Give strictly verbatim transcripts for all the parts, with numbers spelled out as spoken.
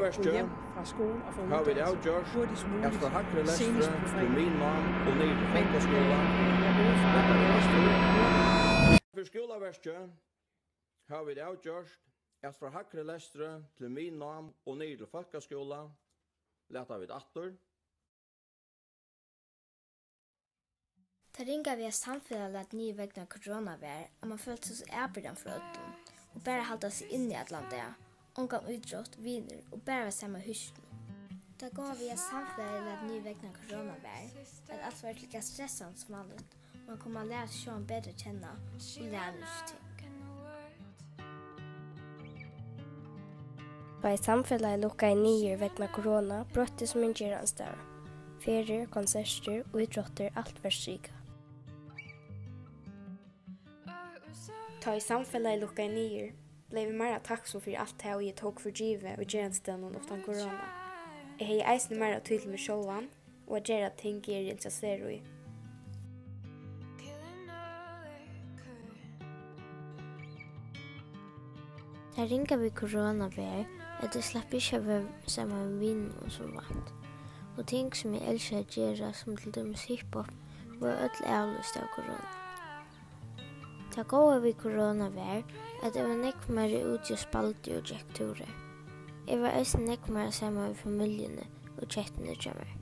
Skúlaverkið hava vit avgjørt, at frá hægri lestri til miðnám og niður til fólkaskúla. Fyri skúlaverkið hava vit avgjørt, at frá hægri lestri til miðnám og niður til fólkaskúla, lata vit aftur. Tað ringa við, at samfelagið læt niður vegna korona, var, at mann følti seg so avbyrgdan frá øllum og bara halda seg inni allan dag, ongan ítrótt, vinir og bara vera saman í húsinum. Tað góða við, at samfelagið læt niður vegna korona, var, at alt var líka stressandi sum vanligt. Mann kom at læra seg sjálvan betur at kenna og læra nýggj ting. Tá ið samfelagið lukkaði niður vegna korona, broyttist mín gerandisdagur. Ferðir, konsertir og ítróttir, alt var strikað. Tá ið samfelagið lukkaði niður, bleiv eg meira takksom fyri alt tað, ið eg tók fyri givið í gerandisdegnum uttan korona. Eg hevði eisini meira tíð til meg sjálvan og at gera ting, eg eri interesserað í. Tað ringa við korona var, at eg slapp ikki at vera saman við vinunum sum vant, og ting, sum eg elskaði at gera, sum til dømis hiphop, vóru øll avlýst av korona. Tað góða við korona var, at eg var nógv meira úti og spældi og gekk túrar. Eg var eisini nógv meira saman við familjuni og kettuni hjá mær,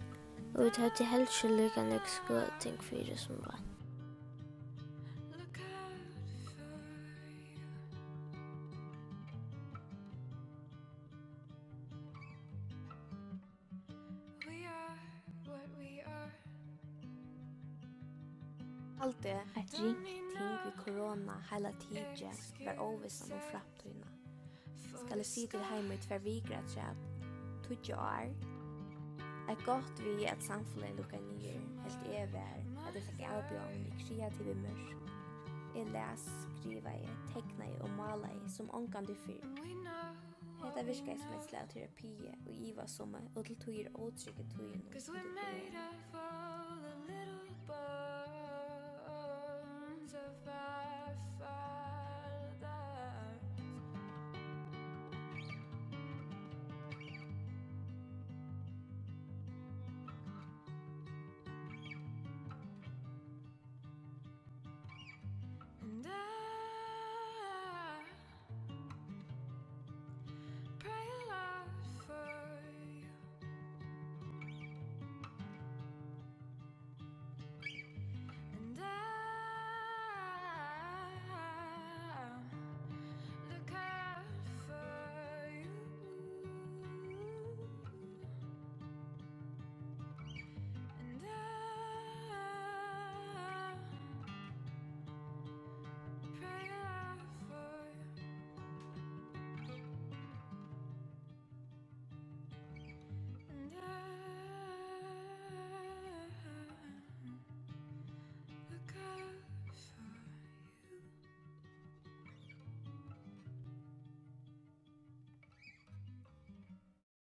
og vit høvdu helst ikki líka nógv skúlating fyri sum vant. Haldi, eitt ringt ting við korona heila tikið var óvissan um framtíðina. Skal eg sita heima í tvær vikur afturat? Tíggju ár? Eitt gott við, at samfelagið lukkaði niður, helt eg, var, at eg fekk avbjóðað míni kreativu mørk. Eg las, skrivaði, teknaði og málaði sum ongantíð fyrr. Hetta virkaði sum eitt slag av terapi í ivasomum og til tíðir ótryggum tíðum undir korona.